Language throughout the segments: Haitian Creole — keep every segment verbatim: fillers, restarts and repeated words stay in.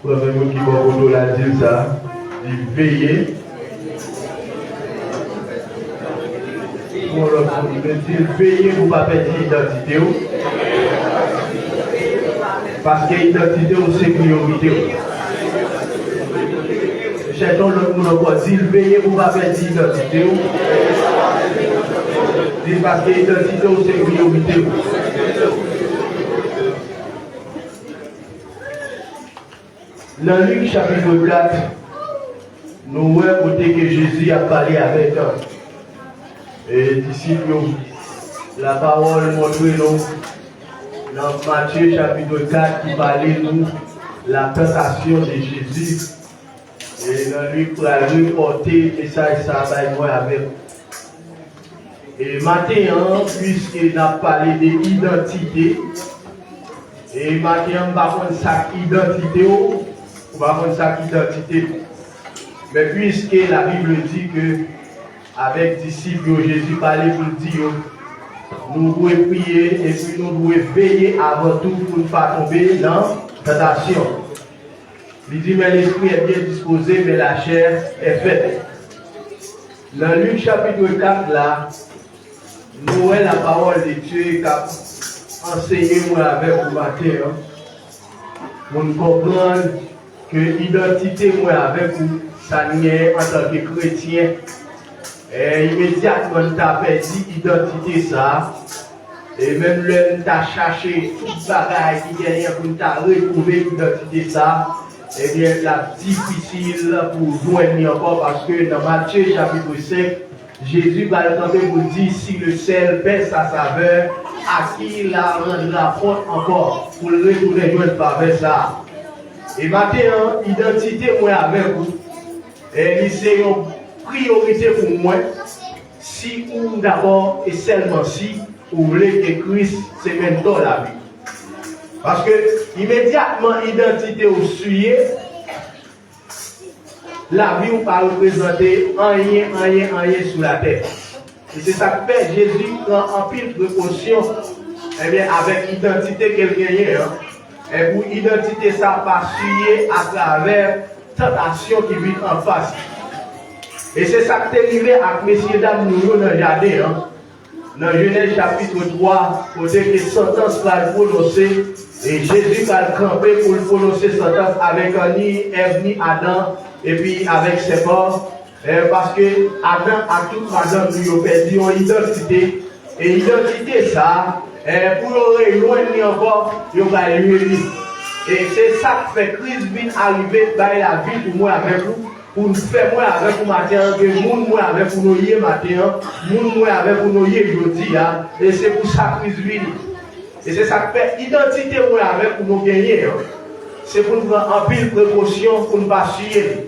Premye moun ki bò kote w la, di l sa. Di l veye. Pou yon lòt moun, men di l veye pou w pa pèdi idantite w. Paske idantite w se priyorite w. Chèche yon lòt moun ankò, di l veye pou w pa pèdi idantite w. Di l paske idantite w se priyorite w. Nan Lik chapit kat, nou wè kote ke Jezi ap pale avèk, e, disip yo. Lapawòl montre nou nan Matye chapit kat ki pale nou la tentation de Jésus. E nan Lik pral repòte mesaj sa a bay mwen avèk ou. E maten an, piske n ap pale de idantite, e maten an, m pa konn sa k idantite w, ou pa konn sa k idantite m. Men piske la Bible di ke avèk disip yo, Jezi pale pou l di yo, nou dwe priye epi nou dwe veye avan tou pou n pa tonbe nan tantasyon. Li di, men lespri est bien disposé, mais la chair est faible. Nan Lik chapit kat la, nou wè lapawòl de Dye k ap ansenye mwen avèk ou maten an, pou n konprann ke idantite mwen avèk ou, sa n genyen antanke kretyen, e imedyatman n ta pèdi idantite sa a, e menm lè n ta chache tout bagay ki genyen pou n ta retwouve idantite sa a, ebyen, l ap difisil pou w jwenn li ankò, paske nan Matye chapit senk, Jezi pral kanpe pou l di, si le sèl perd sa savè, à qui la rendra compte encore? Pou l retounen jwenn favè sa a. E maten an, idantite mwen avèk ou, e li se yon priyorite pou mwen, si ou dabò e sèlman si ou vle ke Kris se mentò lavi w. Paske imedyatman idantite w siye, lavi w pa reprezante anyen, anyen, anyen sou latè. E se sa k fè Jezi pran anpil prekosyon, ebyen, avèk idantite ke l genyen an. E pou idantite sa pa siye atravè tantasyon ki vin anfas. E se sa k te rive ak mesyedam nou yo nan jaden an. Nan Jenèz chapit twa, kote ke santans pral pwononse, e Jezi pral kanpe pou l pwononse santans avèk ni Èv ni Adan, epi avèk sèpan, e, paske Adan ak tout madanm li yo pèdi yon idantite, e idantite sa a, e, pou yo rejwenn li ankò, yo pral lye li. E se sa k fè Kris vin arive bay lavi pou mwen avèk ou, pou n fè mwen avèk ou maten an, ke moun mwen avèk ou nou ye maten an, moun mwen avèk ou nou ye jodi a, e se pou sa Kris vini. E se sa k fè idantite mwen avèk ou nou genyen an, se pou n pran anpil prekosyon pou n pa siye l.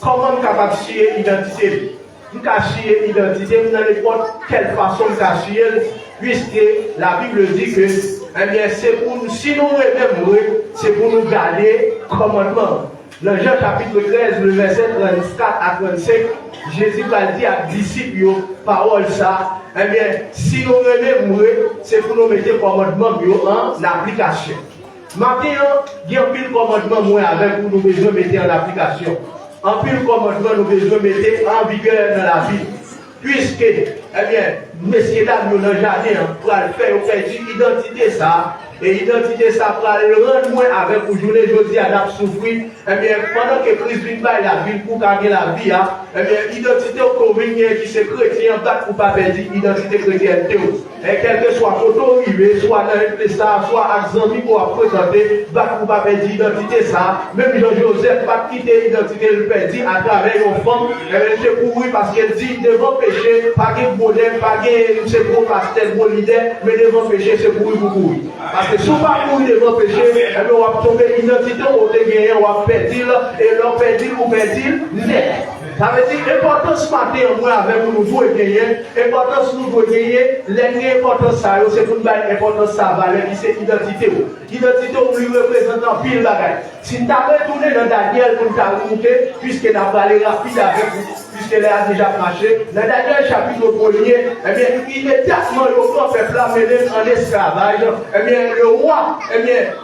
Kòman m kapab siye idantite m? M ka siye idantite m nan nenpòt kèl fason m ka siye l, piske Labib di ke, ebyen, se pou nou, si nou renmen m vre, se pou nou gade kòmandman m. Nan Jan chapit trèz, le vèsè trannkat a trannsenk, Jezi pral di ak disip yo pawòl sa, ebyen, si nou renmen m vre, se pou nou mete kòmandman m yo an aplikasyon. Maten an, gen anpil kòmandman mwen avèk ou nou bezwen mete an aplikasyon. Anpil kòmandman nou bezwen mete an vigè nan lavi. Piske, ebyen, mesyedam yo nan jaden an pral fè yo pèdi idantite sa a, e idantite sa a pral rann mwen avèk ou jounen jodi a n ap soufri. Ebyen, pandan ke Kris vin bay lavi l pou w ka gen lavi a, ebyen, idantite w ke w vin genyen ki se kretyen an, bat pou w pa pèdi idantite kretyènte w. E kèlkeswa kote w rive, swa nan legliz sa a, swa ak zanmi ke w ap frekante, bat pou w pa pèdi idantite sa a. Menm jan Jozèf pa t kite idantite l pèdi atravè yon fanm, ebyen, l te kouri paske l di, devan peche, pa gen gwo nèg, pa gen, m se gwo pastè, gwo lidè, men devan peche, se kouri pou kouri. Paske si w pa kouri devan peche, ebyen, w ap tonbe, idantite w te genyen, w ap pèdi l, e lè w pèdi l, ou pèdi l nèt. Sa vle di, enpòtans maten an, mwen avèk ou, nou dwe genyen, enpòtans nou dwe genyen, lè n gen enpòtans sa yo, se pou n bay enpòtans sa a valè ki se idantite w. Idantite w, li reprezante anpil bagay. Si n ta retounen nan Danyèl pou n ta remoute, piske n ap prale rapid avèk ou, piske lè a deja ap mache, nan Danyèl chapit premye, ebyen, imedyatman yo pran pèp la, mennen l an esklavaj, ebyen, le wa, ebyen,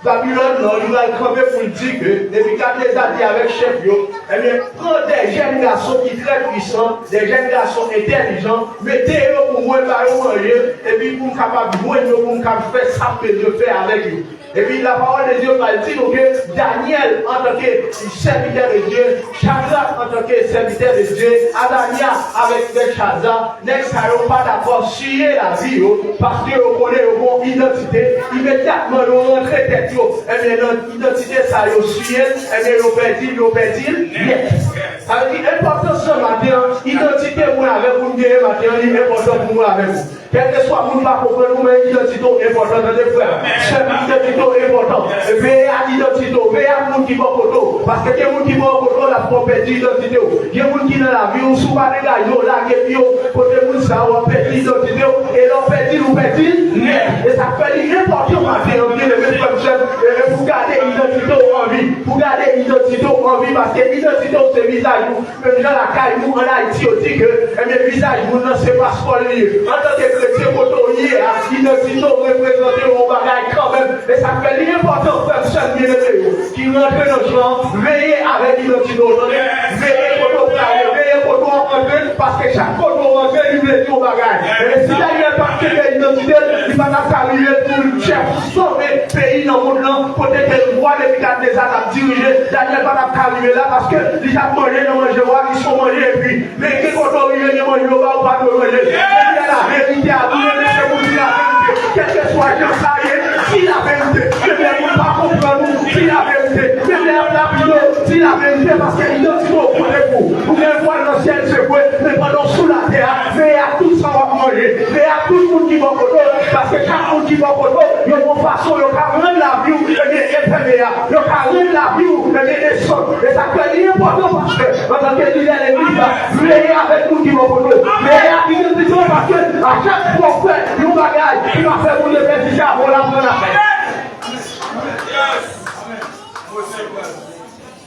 Babilòn nan, li pral kanpe pou l di ke Nebikadneza di avèk chèf yo, ebyen, pran de jèn gason ki trè pwisan, de jèn gason entèlijan, mete yo pou mwen, ba yo manje, epi pou m kapab jwenn yo, pou m kapab fè sa m bezwen fè avèk yo. Epi lapawòl de Dye pral di nou ke Danyèl, antanke sèvitè de Dye, Chadrak, antanke sèvitè de Dye, Ananya avèk Bèlchaza, nèg sa yo pa dakò siye lavi yo, paske yo konnen yo gon idantite, imedyatman yo rantre tèt yo, ebyen, nan idantite sa yo siye l, ebyen, yo pèdi l, yo pèdi l nèt. Sa vle di, enpòtans nan maten an, idantite mwen avèk ou n genyen maten an, li enpòtan pou mwen avèk ou. Kèlkeswa moun pa konprann ou, men idantite w enpòtan, tande frè m. Sè m, idantite w enpòtan. Veye ak idantite w, veye ak moun ki bò kote w. Paske gen moun ki bò kote w, l ap fè w pèdi idantite w. Gen moun ki nan lavi w, si w pa degaje w, lage pye w kote moun sa yo, w ap pèdi idantite w. E lè w pèdi l, ou pèdi l nèt. E sa k fè li enpòtan maten an, byeneme frè m, sè m, e pou gade idantite w an vi. Pou gade idantite w an vi, paske idantite w se vizaj ou. Menm jan lakay nou ann Ayiti, yo di ke, ebyen, vizaj moun nan se paspò l li ye. Antanke kretyen, kote w ye a, idantite w reprezante yon bagay kanmenm. E sa k fè li enpòtan, frè m, sè m byeneme yo, ki rantre nan chan an, veye avèk idantite w, tande. Veye kote w prale, veye kote w ap rantre, paske chak kote w rantre, li vle di yon bagay. E si Danyèl pa t kenbe idantite l, li pa t ap ka rive pou l chèf sove peyi nan mond lan, kote ke wa Nebikadneza t ap dirije, Danyèl pa t ap ka rive la, paske li t ap manje nan manje wa ki se yon manje epri. Men gen kote w rive, gen manje yo ba ou, ou pa dwe manje. Men gen laverite a, tou le mesye pou di laverite. Kèlkeswa jan sa ye, di laverite. Men lè moun pa konprann ou, di laverite. Men lè y ap lapide w, di laverite, paske idantite w konte pou ou. Ou gen vwal nan syèl, se vre, men pandan w sou latè a, veye ak tout sa w ap manje. Veye ak tout moun ki bò kote w, paske chak moun ki bò kote w, yo gon fason yo ka rann lavi w, ebyen, enpèmeyab. Yo ka rann lavi w, ebyen, esot. E sa k fè li enpòtan, paske, antanke lidè legliz la, veye avèk moun ki bò kote w. Veye ak idantite w, paske a chak fwa w fè yon bagay ki ka fè moun yo pèdi, se avè w l ap rann afè.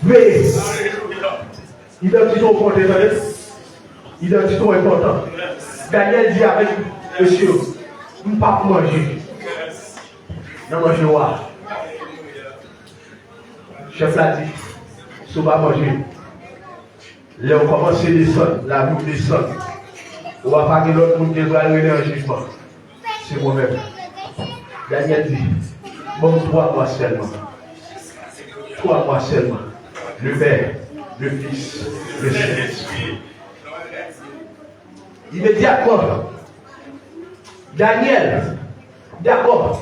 Veye. Idantite w konte, tande. Idantite w enpòtan. Danyèl di avèk mesye yo, "M p ap manje nan manje wa." Chèf la di, "Si w pa manje, lè w kòmanse desann, lavi w desann, ou a pa gen lòt moun ke l pral rele an jijman." Se mwen menm. Danyèl di, "Ban m twa mwa sèlman. Twa mwa sèlman. Le Père, le Fils, le Sentespri." Imedyatman, Danyèl dakò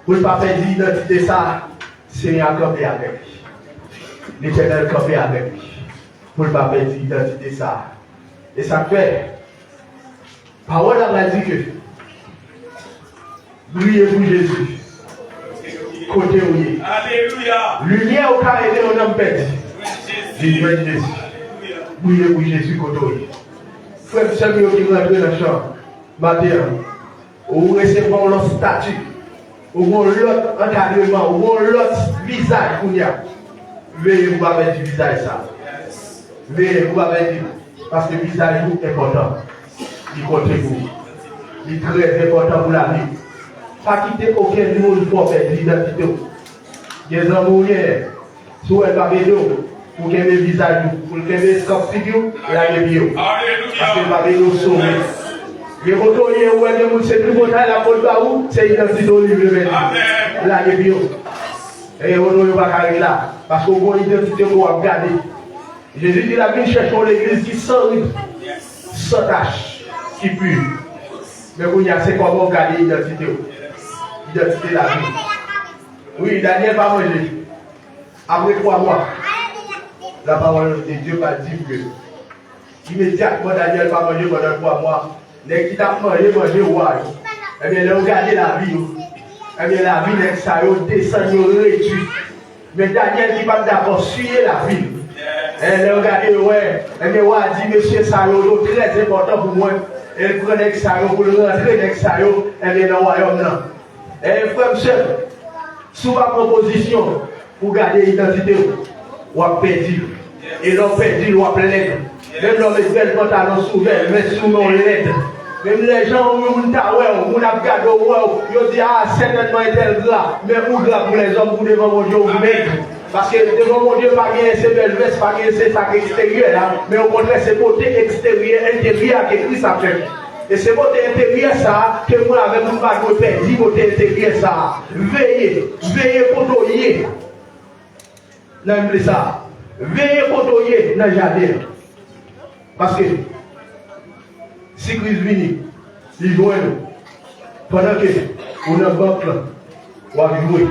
pou l pa pèdi idantite sa a. Senyè a kanpe avèk li. Letènèl kanpe avèk li pou l pa pèdi idantite sa a. E sa k fè, pawòl la pral di ke, "Briye pou Jezi kote w ye." Alelouya. Limyè ou ka ede yon nonm pèdi. Li jwenn Jezi. Briye pou Jezi kote w ye. Frè m, sè m yo ki rantre nan chan maten an, ou resevwa yon lòt estati, ou gen yon lòt ankadreman, ou gen yon lòt vizaj kounye a. Veye pou w pa pèdi vizaj sa. Veye pou w pa pèdi l. Paske vizaj ou enpòtan. Li konte pou ou. Li trè enpòtan pou lavi w. Pa kite okenn moun fè w pèdi idantite w. Gen zanmi w genyen. Si w wè l p ap ede w pou kenbe vizaj ou, pou l kenbe eskanp figi w, lage pye w. Paske l p ap ede w sove. Gen kote w ye, ou wè gen moun se tripotay l ap pot ba ou, se idantite w li vle pèdi. Lage pye w. E oto yo pa ka ret la. Paske w gon idantite ke w ap gade. Jezi di l ap vin chèche yon legliz ki san rid, san tach, ki pi. Men kounye a, se kòman w gade idantite w. Idantite lavi w. Wi, Danyèl pa manje. Apre twa mwa, lapawòl de Dye pa di ke imedyatman Danyèl pa manje pandan twa mwa, nèg ki t ap manje, manje wa yo. Ebyen, lè w gade lavi yo, ebyen, lavi nèg sa yo desann, yo redui. Men Danyèl ki pa t dakò siye lavi l. E lè w gade, yo wè, ebyen, wa a di, "Mesye sa yo, yo trè enpòtan pou mwen." E l pran nèg sa yo pou l rantre nèg sa yo, ebyen, nan wayòm nan. E frè m, sè m, si w pa pran pozisyon pou gade idantite w, w ap pèdi l. E lè w pèdi l, w ap lèd. Menm lè w met bèl pantalon sou bèl, men si w non lèd, Menm lè jan yon moun ta wè w, moun ap gade w, wè w, yo di, a, sètènman entèl gra, men ou gra pou lèzòm, pou devan Bondye ou mèg. Paske devan Bondye pa genyen se bèl vès, pa genyen se sa k eksteryè a, men okontrè se bote eksteryè, enteryè a ke Kris ap fè. E se bote enteryè sa a ke mwen avèk ou pa dwe pèdi, bote enteryè sa a. Veye, veye kote w ye. Nan M P sa, veye kote w ye nan jaden an. Paske, si Kris vini, li jwenn ou. Pandan ke ou nan bank lan, w ap jwe.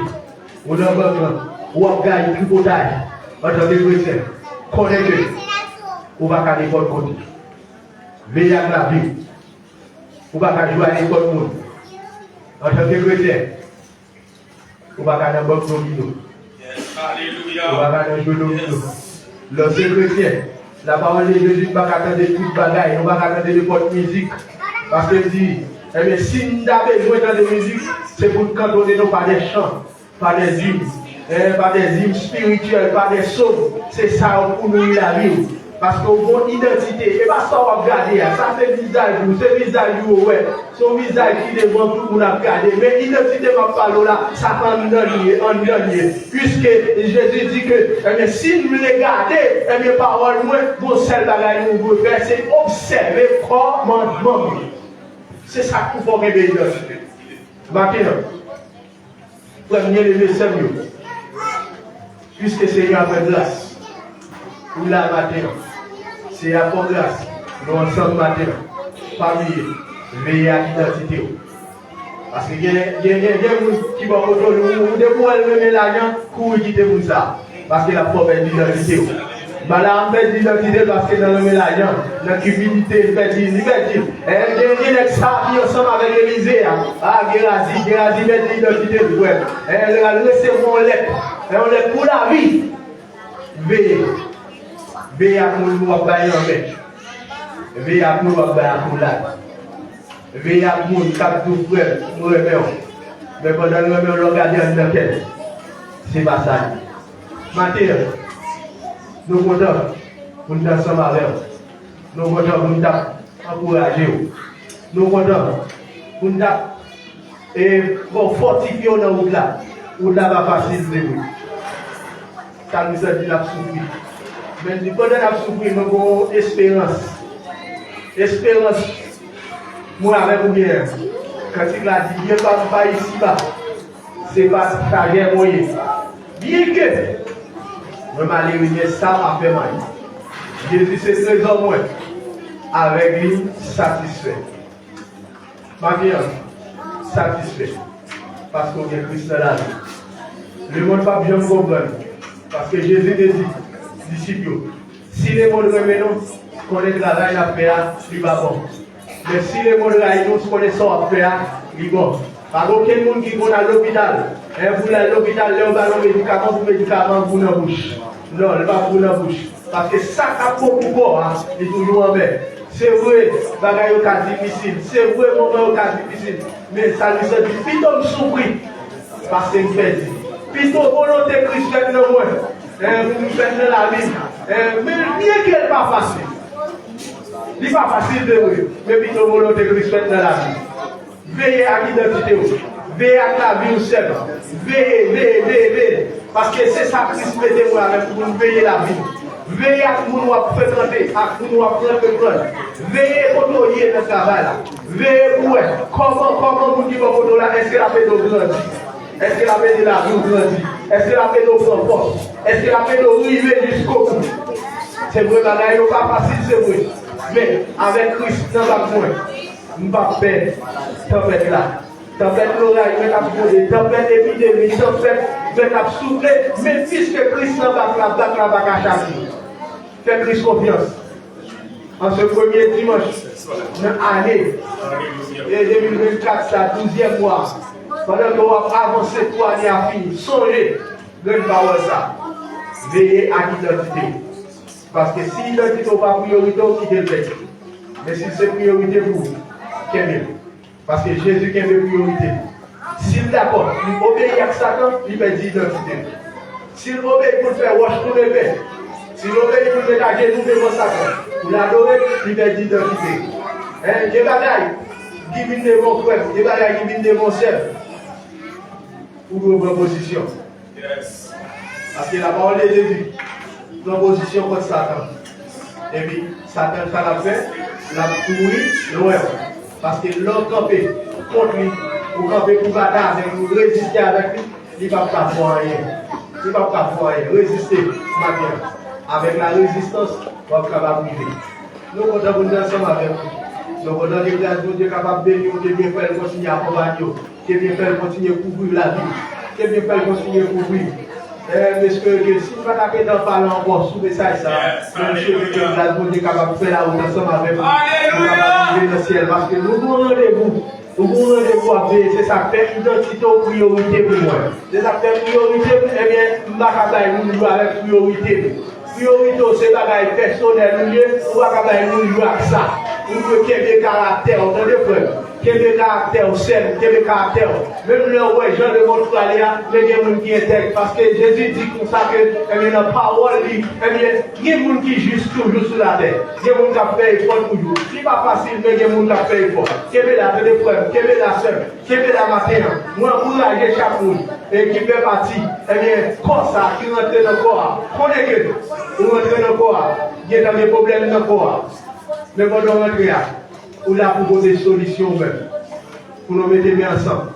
Ou nan bank lan, w ap gaye tripotay antanke kretyen. Konnen ke ou pa ka nenpòt kote. Veye ak lavi w. Ou pa ka jwe ak nenpòt moun. Antanke kretyen, ou pa ka nan bank domino. Ou pa ka nan jwe domino. Lè w se kretyen, lapawòl de Jezi, nou pa ka tande tout bagay, nou pa ka tande nenpòt mizik. Paske l di, ebyen, si n ta bezwen tande mizik, se pou n kantone nou pa de chan, pa de zim, eh, pa de zim espirityèl, pa de sòm. Se sa yo pou nouri lavi w. Paske w gon idantite. E pa sa w ap gade a. Sa se vizaj ou. Se vizaj ou yo wè. Se yon vizaj ki devan tout moun ap gade. Men idantite m ap pale w la, sa anndan li ye, anndan li ye. Piske Jezi di ke, ebyen, si n vle gade, ebyen, pawòl mwen, gon sèl bagay nou dwe fè, se obsève kòmandman m yo. Se sa k pou fè w kenbe idantite. Maten an, Frè m byeneme, sè m yo, piske Senyè a fè gras, ou la maten an. Senyè a fè w gras, nou ansanm maten an. Pa bliye, veye ak idantite w. Paske gen, gen, gen, gen moun ki bò kote w, ou, ou depi w wè l renmen lajan, kouri kite moun sa a. Paske l ap fè w pèdi idantite w. Balaam pèdi idantite l paske nan renmen lajan, nan kipidite, li pèdi, li pèdi l. E, gen, gen nèg sa a ki ansanm avèk Elize a. A, Gerazi, Gerazi pèdi idantite l, frè. E, l al resevwa yon lèt. E, yon lèt pou lavi. Veye. Veye ak moun w ap bay lanmen. Veye ak moun w ap bay akolad. Veye ak moun k ap di w, frè m, m renmen w. Men pandan l renmen w, lè w gade anndan kè l, se pa sa l ye. Maten an, nou kontan pou n t ansanm avè w. Nou kontan pou n t ap ankouraje w. Nou kontan pou n t ap, e, fè w fòtifye w nan wout la. Wout la pa fasil, se vre. Salmis lan di l ap soufri. Men l di, pandan n ap soufri, nou gen yon esperans. Esperans mwen avèk ou genyen. Kantik la di, byen pa m pa isiba. Se pa sajè mwen ye. Byenke mwen malere, men sa pa fè m anyen. Jezi se trezò mwen. Avèk li m satisfè. Maten an, satisfè, paske w gen Kris nan lavi w. Lemonn p ap janm konprann, paske Jezi te di disip yo, si lemonn renmen nou, konnen travay n ap fè a, li pa bon. Men si lemonn rayi nou, konnen sa w ap fè a, li bon. Pa gen okenn moun ki konn al lopital, en, pou l al lopital, lè yo ba l yon medikaman, pou medikaman an pou nan bouch. Non, li pa pou nan bouch. Paske sa k ap bon pou kò a, li toujou anmè. Se vre, bagay yo ka difisil. Se vre, moman yo ka difisil. Men Salmis lan di, pito m soufri, pase m pèdi. Pito volonte Kris fèt nan mwen, en, pou m fèt nan lavi m. En, men byenke l pa fasil. Li pa fasil, se vre. Men pito volonte Kris fèt nan lavi m. Veye ak idantite w. Veye ak lavi w, sè m. Veye, veye, veye, veye. Paske se sa Kris mete mwen avèk pou m veye lavi m. Veye ak moun w ap frekante, ak moun w ap rantre pran. Veye kote w ye nan travay la. Veye pou wè kòman, kòman moun ki bò kote w la, èske l ap ede w grandi? Èske l ap ede lavi w grandi? Èske l ap ede w pran fòs? Èske l ap ede w rive jiskobout? Se vre, bagay yo pa fasil, se vre. Men, avèk Kris nan bak mwen, m p ap pè tanpèt la. Tanpèt loray mèt ap gwonde, tanpèt epidemi, tanpèt mèt ap soufle, men piske Kris nan bak la, bak la pa ka chaje. Fè Kris konfyans. An se premye dimanch nan ane, e de mil vennkat sa, douzyèm mwa, pandan ke w ap avanse pou ane a fini, sonje grenn pawòl sa, veye ak idantite w. Paske si idantite w pa priyorite w, kite l pèdi. Men si l se priyorite pou ou, kenbe l. Paske Jezi kenbe priyorite li. Si l dakò, li obeyi ak Satan, li pèdi idantite l. Si l obeyi pou l fè wòch tounen pen, si l obeyi pou l met ajenou devan Satan, pou l adore l, li pèdi idantite l. En, gen bagay, Ki vin devan frè m, de bagay ki vin devan sè m, ou dwe pran pozisyon. Paske lapawòl de Dye di, pran pozisyon kont Satan. Epi Satan, sa l ap fè, l ap kouri lwen w. Paske lè w kanpe kont li, ou kanpe pou batay avèk li, ou reziste avèk li, li p ap ka fè w anyen. Li p ap ka fè w anyen. Reziste maten an. Avèk la rezistans, w ap kapab rive. Nou kontan pou n te ansanm avèk nou. Nou kontan ke gras Bondye kapab beni w, ke Bondye fè l kontinye akonpanye w, ke Bondye fè l kontinye kouvri lavi w, ke Bondye fè l kontinye kouvri w. Eh, m espere ke si m pa ta gentan pale ankò sou mesaj sa, men m swete ke gras Bondye kapab fè lawout ansanm avèk nou, nou kapab rive nan syèl, paske nou gen yon randevou. Ou gen yon randevou w ap veye, se sa k fè idantite w priyorite pou mwen. Se sa k fè priyorite m, ebyen, m pa ka bay moun jwe avèk priyorite m. Priyorite w se bagay pèsonèl ou ye, ou pa ka bay moun jwe ak sa. Ou dwe kenbe karaktè w, tande frè m. Kenbe karaktè w, sè m, kenbe karaktè w. Menm lè w wè jan lemond prale a, men gen moun ki entèg. Paske Jezi di konsa ke, ebyen, nan pawòl li, ebyen, gen moun ki jis toujou sou latè. Gen moun k ap fè efò toujou. Li pa fasil, men gen moun k ap fè efò. Kenbe la, tande frè m, kenbe la, sè m. Kenbe la maten an. Mwen ankouraje chak moun, e ki fè pati, ebyen, kò sa ki rantre nan kò a. Konnen ke ou rantre nan kò a, gentan gen pwoblèm nan kò a. Men pandan w rantre a, ou la pou pote solisyon ou menm. Pou nou mete men ansanm,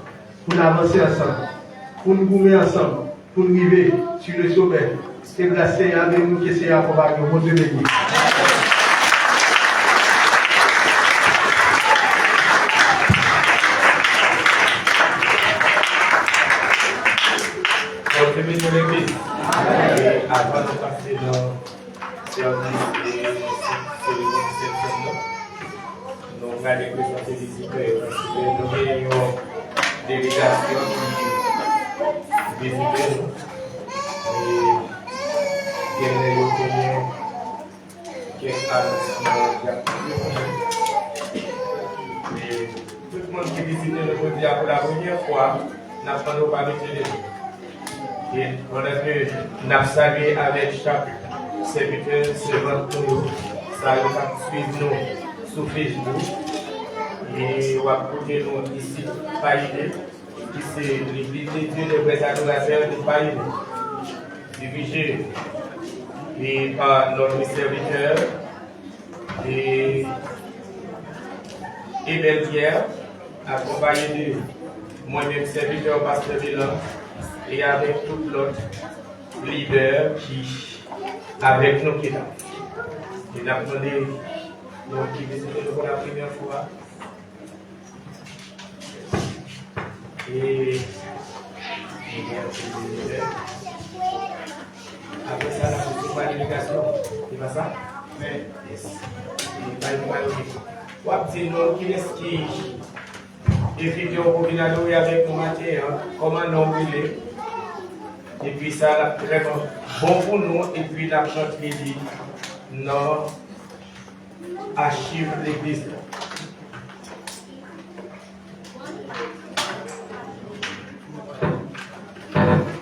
pou n avanse ansanm, pou n goumen ansanm, pou n rive sou le somè. Ke gras Senyè a beni nou, ke Senyè a akonpanye nou. Bondye beni. Bondye beni legliz. E avan nou pase nan sèvis e seremoni Sent Sèn nan, nou pral ekspoze vizitè yo, paske nou gen yon delegasyon ki vizite nou. E genlè yo genyen kèk anonsman y ap kite pou nou. E tout moun ki vizite nou jodi a pou la premyè fwa, n ap mande w pa mete de nou. E pandan ke n ap salye avèk chak sèvitè, sèvant nou yo, sa yo k ap swiv nou sou Facebook, e w ap koute nou isit pa ide, ki se Legliz de Dieu des Vrais Adorateurs de Payini, dirije e pa notre serviteur, e Ebel Pierre, akonpaye de mwen menm, sèvitè pastè Belan, e avèk tout lòt lidè ki avèk nou ki la. E n ap mande moun ki vizite nou pou la premyè fwa, e, e gen anpil vizitè. Apre sa, n ap resevwa delegasyon. Se pa sa? Yes. E pa yo, pa yo. W ap di nou kilès ki envite w pou vin adore avèk nou maten an, kòman non w rele. Epi sa, l ap vrèman bon pou nou, epi n ap rantre li nan achiv legliz la.